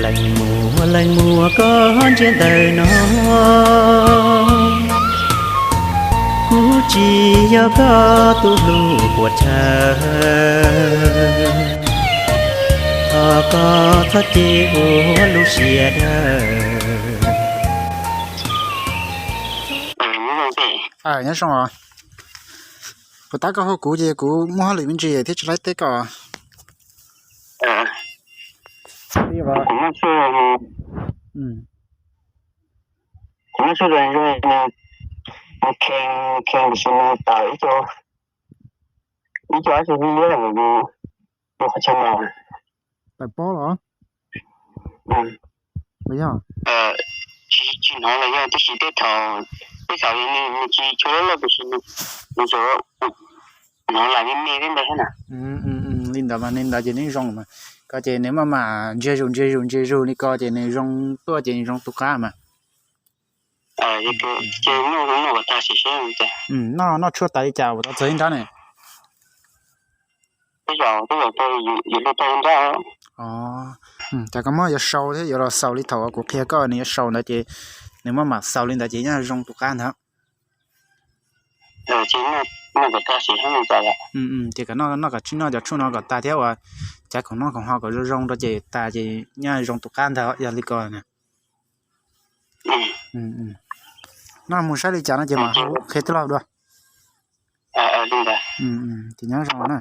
Leej muag leej muag koj ntsia ntawm no, kuv tsis yog koj tus hlub puas chaw, thov koj txhob cia ua lub siab dawb. Nyob zoo os. Puas tab koj hu kuv ces kuv muaj hauj lwm me ntsis thiab tsis laib teb koj. Kuv muaj txuj, kuv muaj txuj zoo zoo, mus kheev, mus kheev tiam sis mus tawm ib co, ib co dab tsi liab liab lawm yus, yus qhov chaw no. Tawm pob los? Los yog? Tsis, tsis hnov los yog, tab sis tej thaum, tej thaum yog nws, nws tsis tshua loj loj tiam sis nws, nws tsuas hnov lam me me thiab ntawd thiab na. Li ntawd mas, li ntawd ces nws zoo mas. Koj ces nws maj mam ntsiag zus ntsiag zus ntsiag zus li ko ces nws zoo tuaj ces nws zoo tus qab mas. Ces noj, noj kom tag sim seb. Noj, noj tshuaj tas li cas uas tau txog ib nrab ne? Tej zaum, tej zaum tau, yuav luag tau ib nrab. Ces koj muab yuav sau thiab yuav los xaus li thaum uas kuv qhia koj nws yuav sau ntawd ces nws maj mam xaus li ntawd ces yeej zoo tus qab ntag. Ces noj kom tag sim seb. Ces kom noj, noj kom tsib noj cov tshuaj no kom tag thiab uas cav khoom noj khoom haus kom zoo zoo rau ces tas ces yeej zoo tus qab ntag yog li ko na. Noj mus saib li cas no ces mam qhia tij laug dua. Ces nyob zoo na.